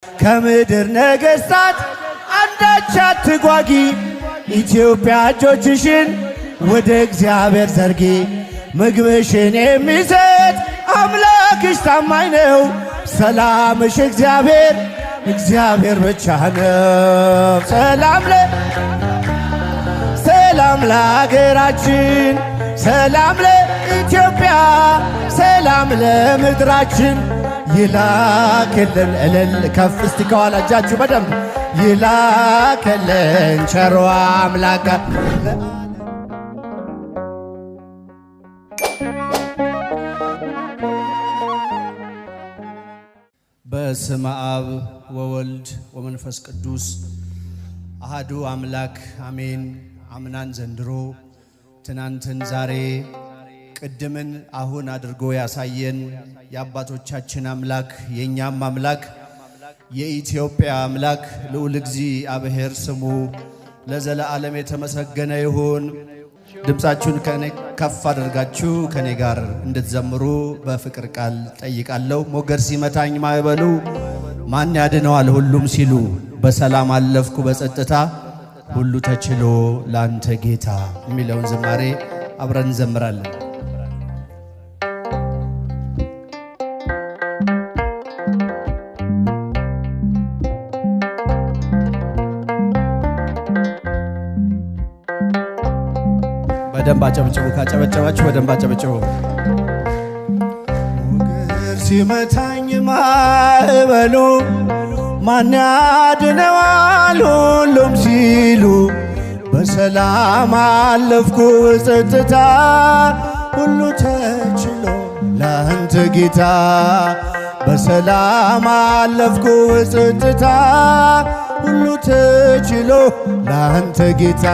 ከምድር ነገሥታት አንዳች አትጓጊ፣ ኢትዮጵያ እጆችሽን ወደ እግዚአብሔር ዘርጊ። ምግብሽን የሚሰጥ አምላክሽ ታማኝ ነው። ሰላምሽ እግዚአብሔር እግዚአብሔር ብቻ ነው። ሰላም ለ ሰላም ለሀገራችን፣ ሰላም ለኢትዮጵያ፣ ሰላም ለምድራችን ይላክልን። እልል ከፍ እስቲ ከኋላ እጃችሁ በደንብ ይላክልን ቸሮ አምላክ። በስመ አብ ወወልድ ወመንፈስ ቅዱስ አሃዱ አምላክ አሜን። አምናን ዘንድሮ፣ ትናንትን ዛሬ፣ ቅድምን አሁን አድርጎ ያሳየን የአባቶቻችን አምላክ፣ የእኛም አምላክ፣ የኢትዮጵያ አምላክ ልዑል እግዚአብሔር ስሙ ለዘለዓለም የተመሰገነ ይሁን። ድምፃችሁን ከኔ ከፍ አድርጋችሁ ከኔ ጋር እንድትዘምሩ በፍቅር ቃል ጠይቃለሁ። ሞገድ ሲመታኝ ማዕበሉ ማን ያድነዋል ሁሉም ሲሉ፣ በሰላም አለፍኩ በጸጥታ፣ ሁሉ ተችሎ ላንተ ጌታ የሚለውን ዝማሬ አብረን እንዘምራለን። በደንብ አጨብጭቡ። ካጨበጨባችሁ በደንብ አጨብጭቡ። ሞገድ ሲመታኝ ማዕበሉ ማን ያድነዋል ሁሉም ሲሉ፣ በሰላም አለፍኩ በጸጥታ፣ ሁሉ ተችሎ ላንተ ጌታ። በሰላም አለፍኩ በጸጥታ፣ ሁሉ ተችሎ ላንተ ጌታ።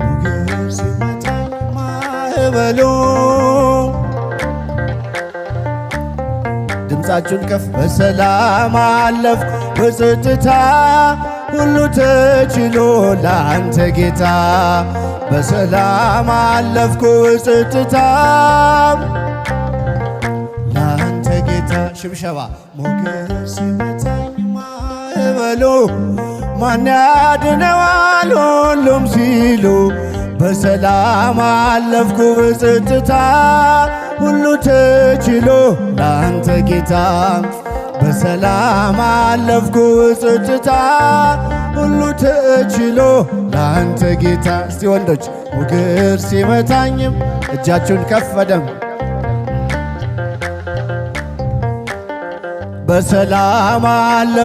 ሞገድ ሲመታኝ ማዕበሉ፣ ድምፃችሁን ከፍ፣ በሰላም አለፍኩ በጸጥታ፣ ሁሉ ተችሎ ላንተ ጌታ። በሰላም አለፍኩ በጸጥታ ላንተ ጌታ። ሽብሸባ። ሞገድ ሲመታኝ ማዕበሉ ማን ያድነዋል ሁሉም ሲሉ፣ በሰላም አለፍኩ በጸጥታ፣ ሁሉ ተችሎ ላንተ ጌታ። በሰላም አለፍኩ በጸጥታ፣ ሁሉ ተችሎ ላንተ ጌታ። እስቲ ወንዶች፣ ሞገድ ሲመታኝም እጃችሁን ከፍ በደንብ። በሰላም አለ